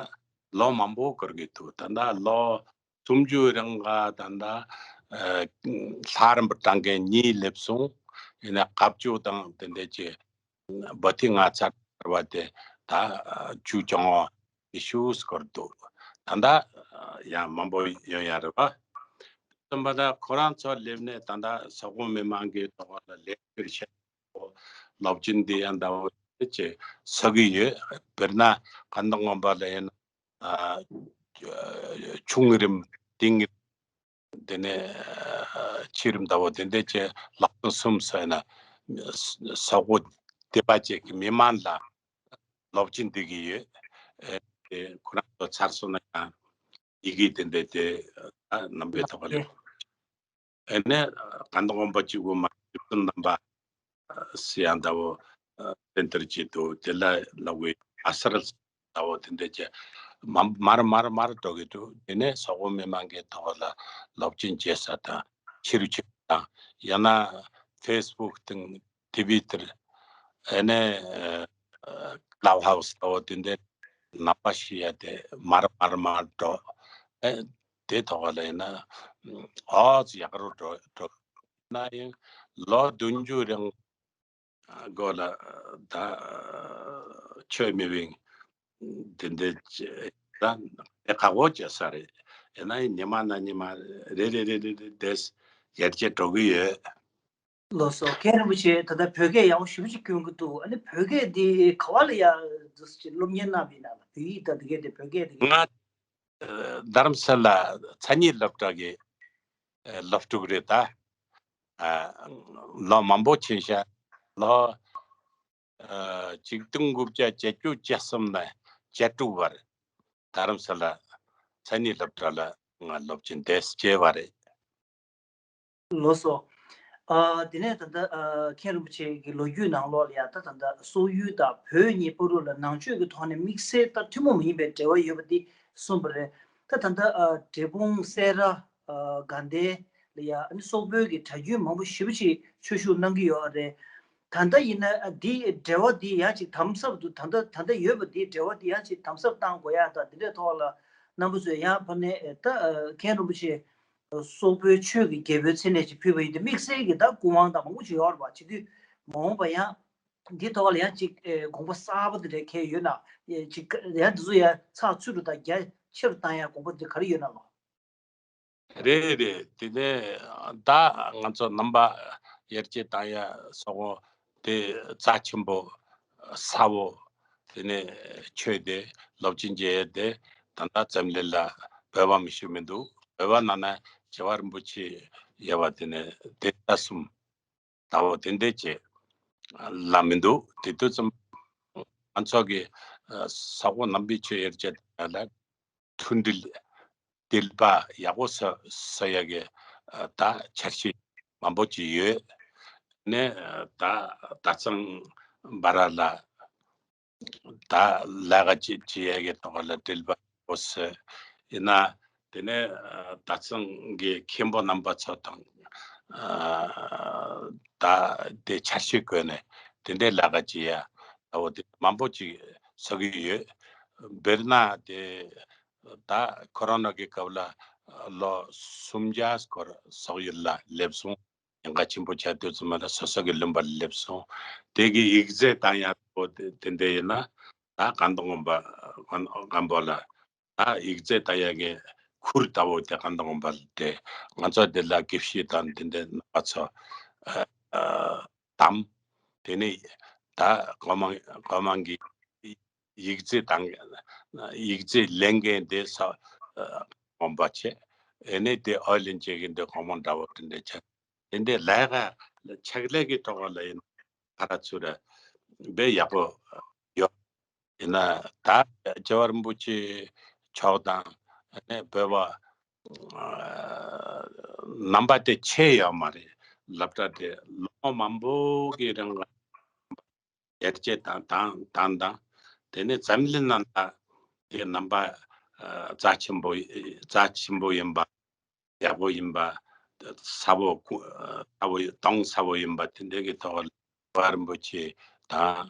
ལོ་མང་པོ་འགོར་གི་འདུག་ད་ལྟ་ལོ་སུམ་ཅུ་རིང་ག་ད་ལྟ་ལྷ་རམས་པ་གྲངས་ཀའི་གཉིས་སླེབས་སོང་། ཡིན་ན་བཀའ་བཅུ་དང་དེ་འདྲ་ཅིག་བ་ཐི་ང་ཚར་བ་དེ་ད་བཅུ་གྱོང་བ་ཤུགས་སྐོར་འདུག་ད་ལྟ་ཡང་མང་པོ་ཡོང་ཡ་རེད་པ། གསུམ་པ་ད་ཁོ་རང་ཚོ་སླེབས་ནས་ད་ལྟ་སོག་པོ་མི་མང་གི་ཐོག་ལ་ལས་འཁྱུར་བྱས། སློབ་ཆེན་འདི་ཡང་འདྲ་བོ་ཅེས་ཟ་གི་ཡོད། དཔེར་ན་ག་འདོང་ངོ་མ་ལ་ཡིན་ན་ཆུང་རིམ་འབྲིང་རིམ་དེ་ནས་ཆེ་རིམ་འདྲ་བོ་དེ་འདྲ་ཅེས་ལག་ཏུ་སུམ་ཟ་ན་སོག་པོ་སྡེ་པ་ཅིག་གི་མི་མང་ལ་སློབ་ཆེན་འདི་གི་ཡོད། ཨེ་དེ་ཁོ་རང་ཚོ་ཚར་སོང་ན་ཡང་ཡི་གེ་དེ་འདྲ་དེ་རྣམ་པའི་ཐོག་ལ་ཡོད། ཨེ་ནས་ག་འདོང་ངོ་མ་གཅིག་པུ་མ་ཡིན་པ་རྣམ་པ་སི་ཡང་ལྟ་བུ་དེ་འདྲ་བྱེད་དུ་དེ་ལ་ལབ་དགོས། ཨ་སར་ལྟ་བུ་དེ་འདྲ་བྱས་མ་མར་མར་མར་འགྲོ་གི་འདུག་དེ་ནས་སོག་པོ་མི་མང་གི་ཐོག་ལ་སློབ་ཆེན་བྱེད་ས་དང་ཕྱི་རུ་ཕྱིན་དང་ཡང་ན་ཕེ་སི་བུག་དང་ཊི་ཝི་ཊར་ཨེ་ནས་ཀླབ་ཧའུ་སི་ལྟ་བུ་དེ་འདྲ་ནང་པ་ཤི་ཡ་དེ་མར་མར་མར་འགྲོ། ཨེ་དེ་ཐོག་ལ་ཡིན་ན་ཨོ་ཙི་ཡག་རུ་འགྲོ་འགྲོ་ན་ཡང་ལོ་བདུན་ཅུ་རིང་སྒོ་ལ་ད་ཆོས་མི་བིང་དེ་འདྲ་ད་དེ་ཁག་པོ་བྱེད་ས་རེད། ཡིན་ན་ཡང་ཉི་མ་ན་ཉི་མ་རེ་རེ་རེ་རེ་རེ་དེས་ཡར་རྒྱས་འགྲོ་གི་ཡོད། ལགས་སོ། མཁན་རིན་པོ་ཆེ་ད་ལྟ་བོད་སྐད་ཡག་པོ་ཞེ་པོ་ཅིག་སྐྱོན་གྱི་འདུག་ཨ་ནི་བོད་སྐད་འདི་ག་བ་ལ་ཡ་འདུག་སེ་སློབ་གཉེར་གནང་བ་ཡིན་ན་ལ་བོད་ཡིག་དང་འདི་གའི་དེ་བོད་སྐད་འདི་གའི་ང་རྡ་རམ་ས་ལ་མཚན་ཉིད་སློབ་གྲྭ་གི་སློབ་ཕྲུག་རེད་ད། ལོ་མང་པོ་ཕྱིན་ཤག་ལོ་གཅིག་སྟོང་དགུ་བརྒྱ་བརྒྱད་ཅུ་གྱ་གསུམ་ནས་གྱ་དྲུག་བར་རྡ་རམ་ས་ལ་མཚན་ཉིད་སློབ་གྲྭ་ལ་ང་སློབ་ཆེན་འདེབས་བྱས་པ་རེད། ལགས་སོ། ཨ་དེ་ནས་ད་ལྟ་ཨ་མཁན་རིན་པོ་ཆེ་གི་ལོ་རྒྱུས་ནང་ལོགས་ལ་ཡང་ད་ད་ལྟ་སོག་ཡུལ་དང་བོད་གཉིས་བར་དུ་ལ་ནང་ཆོས་ཀྱི་ཐོག་ནས་དམིགས་བསལ་ད་ཐུན་མོང་མ་ཡིན་པའི་འབྲེལ་བ་ཡོད་པ་འདི་གསུངས་པ་རེད། ད་ད་ལྟ་ཨ་འབྲས་སྤུངས་སེ་ར་ཨ་དགའ་ལྡན་ལ་ཡང་ཨ་ནི་སོག་པོའི་གི་གྲྭ་རྒྱུན་མང་པོ་ཞེ་པོ་ཅིག་ཆོས་ཞུགས་གནང་གི་ཡོད་རེད། ད་ལྟ་ཡིན་ན་ཨ་འདི་འབྲེལ་བ་འདི་ཡང་ཅིག་དམ་ཟབ་ཏུ་ད་ལྟ་ད་ལྟ་ཡོད་པ་འདི་འབྲེལ་བ་འདི་ཡང་ཅིག་དམ་ཟབ་གཏང་དགོས་ཡ་ད་འདི་འདྲའི་ཐོག་ལ་རྣམ་པ་ཚོས་ཡང་ཕར་ནས་ཨེ་ད་ཨ་མཁན་རིན་པོ་ཆེ་སོག་པོའི་ཆོས་ཀྱི་རྒྱལ་པོའི་མཚན་གནས་ཅིག་ཕུལ་བ་ཡིན་ཏེ་དམིགས་བསལ་གྱི་ད་སྐུ་དབང་དང་མང་པོ་ཅིག་ཡོད་རེད་པ། བྱེད་དུས་མ་འོངས་པ་ཡང་འདི་ཐོག་ལ་ཡང་ཅིག་ཨེ་དགོངས་པ་གསར་པ་འདི་འདྲ་འཁྱེར་ཡོད་ན་ཨེ་ཅིག་ཡང་འདི་ཚོ་ཡང་ཚགས་ཚུད་རུ་དང་རྒྱ་ཆེ་རུ་བཏང་ཡ་དགོངས་པ་འདི་ག་རེ་ཡོད་ན་ལོ། རེད་རེད། དེ་ནས་ད་ང་ཚོ་ནང་པ་ཡར་རྒྱས་བཏང་ཡ་སོགས་དེ་རྩ་ཆེན་པོ་ས་བོ་དེ་ནས་ཆོས་དེ་སློབ་ཆེན་བྱས་དེ་ད་ལྟ་འཛམ་གླིང་ལ་བོད་པ་མི་ཤེས་མི་འདུག་བོད་པ་ནང་ན་རྒྱལ་བ་རིན་པོ་ཆེ་ཡོད་པ་དེ་ནས་དེ་ལྟ་གསུམ་ཟླ་བོ་དེ་འདྲས་བྱས་ལ་མི་འདུག་དེ་དུས་ཙམ་ང་ཚོ་གི་ས་གོ་ནང་པའི་ཆོས་ཡར་རྒྱས་ལ་མཐུན་སྒྲིལ་འབྲེལ་བ་ཡག་པོ་བཟོ་བཟོ་ཡ་གི་ད་འཆར་གཞི་མང་པོ་ཅིག་ཡོད། ནས་ད་ད་ཚང་བར་ལ་ད་ལས་ཀ་ཅིག་བྱེད་ཡ་གི་ཐོག་ལ་འབྲེལ་བ་ཡག་པོ་བཟོས་ཡིན་ན། དེ་ནས་ད་ཚང་གི་མཁན་པོ་རྣམ་པ་ཚོ་དང་ད་དེ་འཆར་གཞི་བཀོད་ནས་དེ་འདྲའི་ལས་ཀ་བྱེད་ཡ་ད་འོ་དེ་མང་པོ་ཅིག་བཟོ་གི་ཡོད། དཔེར་ན་དེ་ད་ཁོ་རོ་ན་གི་སྐབས་ལ་ལོ་སུམ་བརྒྱ་སྐོར་སོག་ཡུལ་ལ་སླེབས་སོང་། ཉེན་ཁ་ཆེན་པོ་ཆགས་དུས་ཙམ་པ་ལ་སོ་སོ་གི་ལུང་པ་ལ་སླེབས་སོང་། དེ་གི་ཡིག་ཚད་བཏང་ཡག་པོ་དེ་དེ་འདྲ་ཡིན་ན་ད་སྐལ་བཟང་དགོན་པ་སྐལ་བཟང་དགོན་པ་ལ། ད་ཡིག་ཚད་ལྟ་ཡག་གི་ཁུར་ལྟ་བུ་དེ་གང་དང་བ་དེ་ང་ཚོ་དེ་ལ་དགེ་བཤེས་དང་དེ་འདྲའི་རྣམ་པ་ཚོ་ཨ་ཨ་དམ། དེ་ནས་ད་གོ་མང་གོ་མང་གི་ཡིག་ཚད་དང་ཡིག་ཚད་ལེན་མཁན་དེ་ས་ཨ་དགོན་པ་བྱས། ཨེ་ནས་དེ་ཨོ་ལེན་བྱེད་མཁན་དེ་གོ་མང་འདྲ་བོ་དེ་འདྲ་བྱས། དེ་འདྲའི་ལས་ཀ་ཕྱག་ལས་ཀྱི་ཐོག་ལ་ཡིན་ཁ་ར་ཚུར་དཔེ་ཡག་པོ་ཡོད། ཡིན་ན་ད་རྒྱལ་བ་རིན་པོ་ཆེ་མཆོག་དང་ཨ་ནི་བོད་པ་ཨ་རྣམ་པ་དེ་ཆད་ཡོད་མ་རེད། སློབ་གྲྭ་དེ་ལོ་མང་པོ་གི་རིང་ལ་ཡར་རྒྱས་དང་དང་དང་དང་། དེ་ནས་འཛམ་གླིང་ནང་ལ་དེ་རྣམ་པ་ཨ་རྩ་ཆེན་པོ་རྩ་ཆེན་པོ་ཡིན་པ། ཡག་པོ་ཡིན་པ། ཚ་བོ་ཀུ་ཚ་བོ་གདོང་ཚ་བོ་ཡིན་པ་དེ་འདྲའི་གི་ཐོག་ལ་རྒྱལ་བ་རིན་པོ་ཆེ་དང་།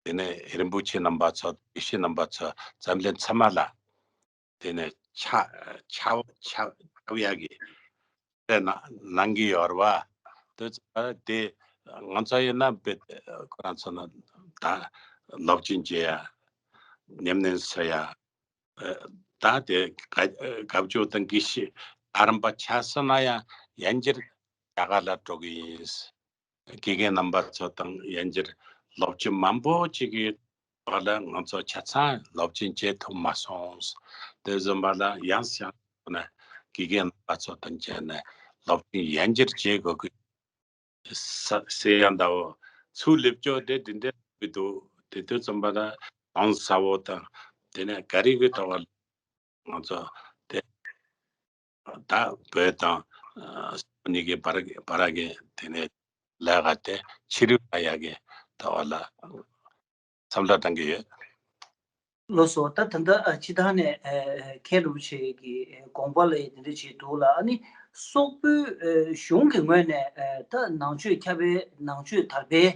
དེ་ནས་རིན་པོ་ཆེ་རྣམ་པ་ཚོ་དགེ་བཤེས་རྣམ་པ་ཚོ་འཛམ་གླིང་ཚང་མ་ལ་དེ་ནས་ཆ་ཆ་ཆ་ཆ་ཡག་གི་དེ་ན་གནང་གི་ཡོད་རེད་བ། དེ་ཚོ་དེ་ང་ཚོ་ཡིན་ན་དཔེ་ཁོ་རང་ཚོ་ན་ད་སློབ་སྦྱོང་བྱེད་ཡ། ཉམས་ལེན་བྱེད་ཡ། ད་དེ་དགའ་སྐྱོ་དང་དགེ་བཤེས་ཨ་རམ་པ་ཆགས་སོང་ན་ཡང་ཡན་ཆད་རྒྱ་གར་ལ་འགྲོ་གི་ཡིན། དགེ་རྒན་རྣམ་པ་ཚོ་དང་ཡན་ཆད་སློབ་སྦྱོང་མང་པོ་ཅིག་གི་བར་ལ་ང་ཚོ་ཆ་ཚང་སློབ་སྦྱོང་བྱེད་ཐུབ་མ་སོང་། དེ་བཟོ་མ་ལ་ཡང་སང་ན་དགེ་རྒན་རྣམ་པ་ཚོ་དང་བཅས་ནས་སློབ་སྦྱོང་ཡན་ཆད་བྱེད་དགོས་ཀྱི། ས་སེ་ཡང་འདའོ། ཚུར་སླེབས་ཕྱོགས་དེ་དེ་འདྲ་གི་འདུག་དེ་དུས་ཙམ་པ་ལ་གང་ཟ་བོ་དང་དེ་ནས་ག་རེ་གི་ཐོག་ལ་ང་ཚོ་དེ་ད་བོད་དང་ཨ་གཉིས་ཀྱི་བར་བར་གྱི་དེ་ནས་ལས་ཀ་དེ་ཕྱི་རུ་ལ་ཡག་གི་ཐོག་ལ་བསམ་བློ་བཏང་གི་ཡོད། ལགས་སོ། ད་ད་ལྟ་ཨ་སྤྱིར་བཏང་ནས་ཨ་མཁན་རིན་པོ་ཆེ་གི་ཨ་དགོངས་པ་ལ་ཡི་དེ་འདྲ་ཅིག་འདུག་ལ། ཨ་ནི་སོག་པོའི་ཨ་གཞུང་གི་ངོས་ནས་ཨ་ད་ནང་ཆོས་ཁྱབ་སྤེལ་ནང་ཆོས་དར་སྤེལ་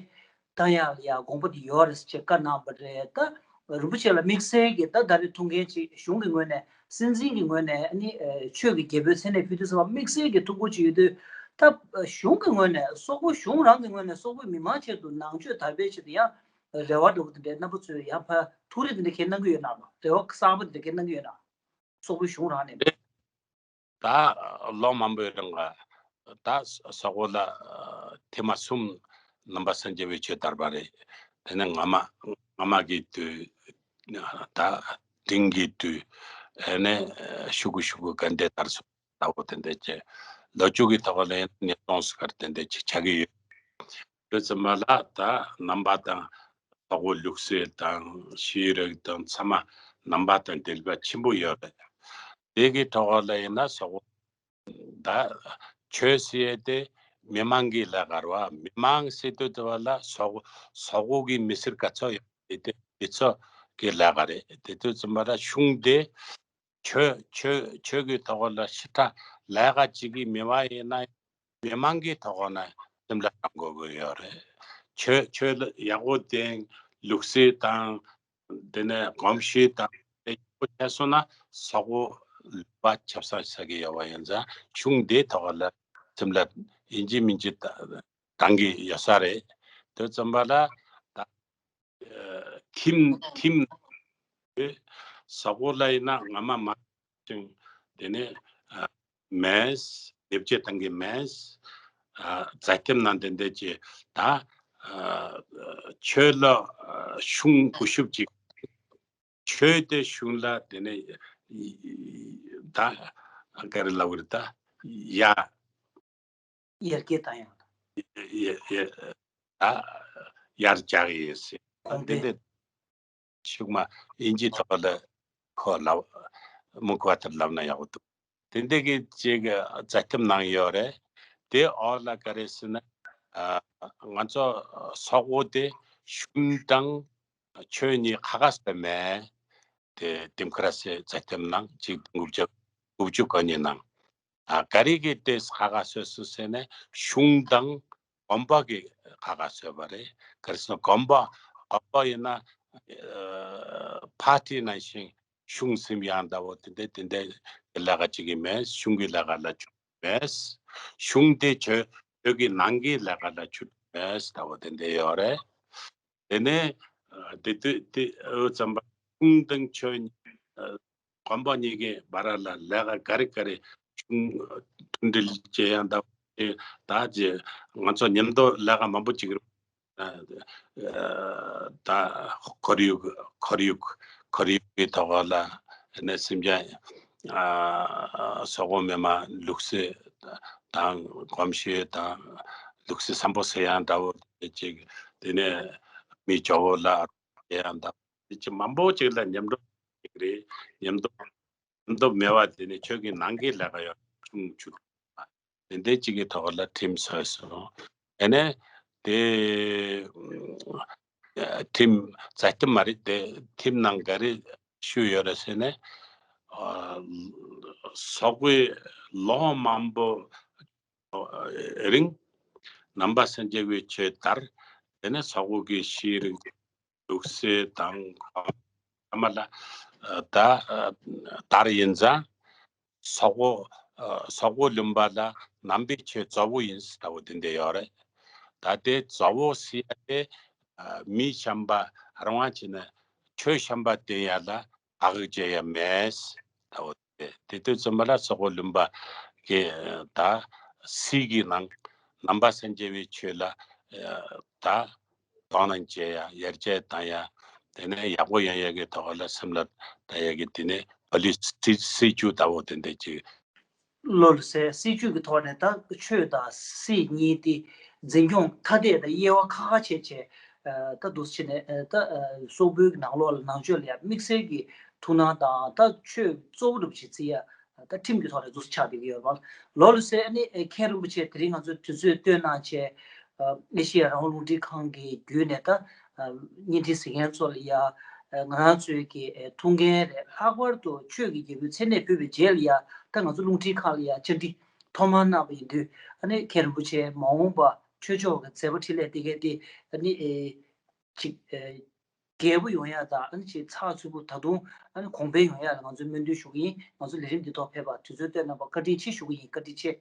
བཏང་ཡག་ལ་ཡ་དགོངས་པ་དེ་ཡོད་རེད་ཅེས་བཀའ་གནང་བ་རེད། ད་རིན་པོ་ཆེ་ལ་དམིགས་བསལ་གྱི་ད་ད་རེས་ཐུགས་འགན་ཅིག་གཞུང་གི་ངོས་ནས་སྲིད་འཛིན་གྱི་ངོས་ནས་ཨ་ནི་ཨ་ཆོས་ཀྱི་རྒྱལ་པོའི་མཚན་གནས་ཕུལ་དུས་ཙམ་པ་དམིགས་བསལ་གྱི་ཐུགས་ཁུར་ཅིག་ཡོད་དུས། ད་གཞུང་གི་ངོས་ནས་སོག་པོ་གཞུང་རང་གི་ངོས་ནས་སོག་པོའི་མི་མང་ཆེད་དུ་ནང་ཆོས་དར་སྤེལ་ཆེད་དུ་ཡང་རེ་བ་འདྲ་བོ་དེ་འདྲའི་རྣམ་པ་ཚོས་ཡང་ཕར་ཐུགས་རེ་དེ་འདྲ་གས་གནང་གི་ཡོད་ན་མ། རེ་བ་གསར་པ་དེ་འདྲ་གས་གནང་གི་ཡོད་ན། སོག་པོའི་གཞུང་རང་ནས། ད་ལོ་མང་པོའི་རིང་ལ་ད་སོག་པོ་ལ་ཐེངས་མ་གསུམ་ནང་པ་སངས་རྒྱས་པའི་ཆོས་དར་བ་རེད། དེ་ནས་སྔ་མ་སྔ་མ་གི་དུས་ད་དིང་གི་དུས་ཨ་ནས་ཤུ་གུ་ཤུ་གུ་གན་དེ་དར་སོང་། ལྟ་བུ་དེ་འདྲ་བྱས། ལོ་རྒྱུས་ཀྱི་ཐོག་ལ་ཡིན་ན་ཉིས་སྟོང་སྐར་དེ་འདྲ་བྱས་ཆགས་ཀྱི་ཡོད། དེ་ཙམ་པ་ལ་ད་ནང་པ་དང་སོག་པོ་ལུགས་སྲོལ་དང་ཤེས་རིག་དང་ཚང་མ་ནང་པ་དང་འབྲེལ་བ་ཆེན་པོ་ཡོད་རེད། དེ་གི་ཐོག་ལ་ཡིན་ན་སོག་པོ་ད་ཆོས་ཟེར་ཡས་དེ་མི་མང་གི་ལས་ཀ་རེད་བ། མི་མང་ཟེར་དུས་དེ་བ་ལ་སོག་སོག་པོ་གི་མི་སེར་ག་ཚོད་ཡོད་རེད་དེ་དེ་ཚོ་གི་ལས་ཀ་རེད། དེ་དུས་ཙམ་པ་ལ་གཞུང་དེ། ཆོས་ཆོས་ཆོས་ཀྱི་ཐོག་ལ་ཞིབ་ཕྲ་ལས་ཀ་བྱེད་ཀྱི་མེད་པ་ཡིན་ན་མི་མང་གི་ཐོག་ན་སེམས་ལ་བཏང་དགོས་ཀྱི་ཡོད་རེད། ཆོས་ཆོས་ལ་ཡག་པོ་བསྟེན། ལུགས་སྲོལ་དང་དེ་ནས་གོམས་གཤིས་དང་དེ་ཡག་པོ་བྱས་སོང་ན་སོག་པོ་ལུང་པ་ཆབ་གསང་ཟ་གི་ཡོད་པ་ཡིན་ཙང་གཞུང་དེའི་ཐོག་ལ་སེམས་ལ་ཡིན་གཅིག་མིན་གཅིག་བཏང་གི་ཡོད་ས་རེད། དེ་ཙམ་པ་ལ་ད། ཨ་ཁྱིམ་ཁྱིམ་སོག་པོ་ལ་ཡིན་ན་སྔ་མ་མ་ཅིང་དེ་ནས་ཨ་མེས་ལེབ་ཅེ་དང་གི་མེས་ཨ་རྫ་ཁྱིམ་ནང་དེ་འདྲ་ཅེ་ད་ཨ་ཆོས་ལ་ཨ་གཞུང་གུ་ཤུབ་ཅིག་ཆོས་དེ་གཞུང་ལ་དེ་ནས་ད་ག་རེ་ལབ་དགོས་རེད་ད་ཡ། ཡར་རྒྱས་བཏང་ཡག་ཡ་ཡ་ད་ཡར་རྒྱག་ཡིན་ཟེར། གོང་འཕེལ། འདི་འདི་ཤུགས་མ་ཨིན་ཇི་ཐོག་ལ་ཁོ་ལབ་མུ་ཁ་ཐར་ལབ་ན་ཡག་པོ་འདུག་དེ་འདི་གི་ཅིག་རྩ་ཁྲིམས་ནང་ཡོད་རེད། དེ་འོག་ལ་ག་རེ་ཟེར་ན་ཨ་ང་ཚོ་སོག་པོ་དེ་གཞུང་དང་ཆོས་གཉིས་ཁ་ཁ་ཟེར་མེད། དེ་ཌེ་མོ་ཀ་ར་སི་རྩ་ཁྲིམས་ནང་ཆིག་སྟོང་དགུ་བརྒྱ་དགུ་བཅུ་གོ་གཉིས་ནང་། ཨ་ག་རེ་གི་དེ་ཁ་ཁ་བཟོས་སོང་ཟེར་ན་གཞུང་དང་དགོན་པ་གི་ཁ་ཁ་བཟོས་པ་རེད། ག་རེ་ཟེར་ན་དགོན་པ་དགོན་པ་ཡིན་ན་ཨ་པར་ཊི་ནང་བཞིན་གཞུང་ཟིན་ཡང་འདྲ་བོ་དེ་འདྲ་དེ་འདྲ་གི་ལས་ཀ་བྱེད་ཀྱི་མེད། གཞུང་གི་ལས་ཀ་ལ་བཅུག་མེད། གཞུང་དེ་ཆོས་ ཁྱོད་ཀྱི་ནང་གི་ལས་ཀ་ལ་ཆུ་མེད་ལྟ་བུ་དེ་འདྲ་ཡོད་རེད། དེ་ནས་དེ་དུས་དེ་འུ་ཙམ་པ་ཁུངས་དང་ཆོས་གོམ་པ་གཉིས་ཀའི་བར་ལ་ལས་ཀ་ག་རེ་ག་རེ་བྱུང་མཐུན་སྒྲིལ་བྱེད་ཡ་འདྲ་བོ་ད་ཅི་ང་ཚོ་མཉམ་དུ་ལས་ཀ་མང་པོ་ཅིག་རེད། ད་ཁོར་ཡུག་ཁོར་ཡུག་ཁོར་ཡུག་གི་ཐོག་ལ་ནས་སེམས་ཅན་སོག་པོ་མི་མང་ལུགས་སྲོལ་དང་གོམས་གཤིས་དང་ལུགས་སྲོལ་བཟང་པོ་ཟེར་ཡ་འདྲ་བོ་ཅིག་དེ་ནས་མི་ཇོ་བོ་ལ་ཡ་འདྲ་བོ་ཅིག་མང་པོ་ཅིག་ལ་མཉམ་འགྲོ་ཅིག་རེད། མཉམ་དུ་མཉམ་དུ་མེད་པ་དེ་ནི་ཆོས་ཀྱི་ནང་གི་ལས་ཀ་ཡོད་ཆུང་ཆུང་དེ་འདྲའི་ཅིག་གི་ཐོག་ལ་ཁྲིམས་བཟོས་སོང་། དེ་ནས་དེ་ཁྲིམས་རྩ་ཁྲིམས་མ་རེད་དེ་ཁྲིམས་ནང་ག་རེ་ཞུས་ཡོད་རེད་ཟེར་ནས་སོག་པོའི་ལོ་མང་པོ་རིང་ནང་པ་སངས་རྒྱས་པའི་ཆོས་དར། དེ་ནས་སོག་པོ་གི་ཤེས་རིག་ལུགས་སྲོལ་དང་ཨ་མ་ལ་ད་དར་ཡིན་ཙང་སོག་པོ་སོག་པོ་ལུང་པ་ལ་ནང་པའི་ཆོས་གཙོ་བོ་ཡིན་ལྟ་བུ་དེ་འདྲ་ཡོད་རེད། ད་དེ་གཙོ་བོ་ཟེར་ཡ་དེ་མི་གཞན་པ་རང་དབང་བྱས་ནས་ཆོས་གཞན་པ་བསྟེན་ཡ་ལ་དགག་བྱེད་ཡ་མེད་ལྟ་བུ། དེ་དུས་ཙམ་པ་ལ་སོག་པོ་ལུང་པ་གི་ད་སྲིད་ཀྱི་ནང་ནང་པ་སངས་རྒྱས་པའི་ཆོས་ལ་ད་དོ་སྣང་བྱེད་ཡ་ཡར་རྒྱས་བཏང་ཡ་དེ་ནས་ཡག་པོ་ཡོང་ཡ་གི་ཐོག་ལ་སེམས་ལ་ད་ཡ་གི་དེ་ནས་ཕ་ལུའི་སྲིད་སྲིད་བྱུས་ལྟ་བུ་དེ་འདྲ་ཅིག་ལོ་ལ་སའི་སྲིད་བྱུས་ཀྱི་ཐོག་ནས་ད་ཆོས་དང་སྲིད་གཉིས་དེ་འཛིན་སྐྱོང་ཐ་དད་དང་དབྱེ་བ་ཁ་ཁ་ཕྱེ་བྱས་ད་འདུག་བྱས་ནས་ད་སོག་པོའི་ནང་ལོགས་ལ་ནང་ཆོས་ལ་ཡང་དམིགས་བསལ་གྱི་ཐུགས་སྣང་དང་ད་ཆོས་གཙོ་བོ་སྒྲུབ་བྱེད་རྩིས་ཡ་ད་ཁྲིམས་ཀྱི་ཐོག་ནས་འདུག་ཆགས་བསྡད་ཀྱི་ཡོད་པ། ལོ་ལ་སའི་ཨ་ནི་མཁན་རིན་པོ་ཆེ་དེ་རིང་ང་ཚོ་དུས་ཚོད་བཏོན་གནང་བྱས་ཨེ་ཤེ་ཡ་རང་དབང་རླུང་འཕྲིན་ཁང་གི་བརྒྱུད་ནས་ད་བརྙན་འཕྲིན་གཟིགས་མཁན་ཚོ་ལ་ཡ་ང་རང་ཚོའི་གི་ཐུགས་འགན་རེད། ལྷག་པར་དུ་ཆོས་ཀྱི་རྒྱལ་པོའི་མཚན་གནས་ཕུལ་བའི་རྗེས་ལ་ཡ་ད་ང་ཚོ་རླུང་འཕྲིན་ཁང་ལ་ཡ་བཅར་འདྲི་ཐོག་མར་གནང་བ་ཡིན་དུས་ཨ་ནི་མཁན་རིན་པོ་ཆེ་མ་འོངས་པ་ཆོས་ཕྱོགས་ཀྱི་མཛད་པ་འཕྲིན་ལས་དེ་གས་དེ་ཨ་ནི་ཨེ་ཅིག་ཨེ་རྒྱས་པོ་ཡོང་ཡ་དང་ཨ་ནི་ཅིག་ཚགས་ཚུད་པོ་ད་དུང་ཨ་ནི་གོང་འཕེལ་ཡོང་ཡ་ལ་ང་ཚོས་སྨོན་འདུན་ཞུ་གི་ཡིན། ང་ཚོ་ལས་རིམ་འདི་ཐོག་ཕེབས་པ་དུས་ཚོད་བཏོན་གནང་བ་བཀའ་དྲིན་ཆེ་ཞུ་གི་ཡིན། བཀའ་དྲིན་ཆེ།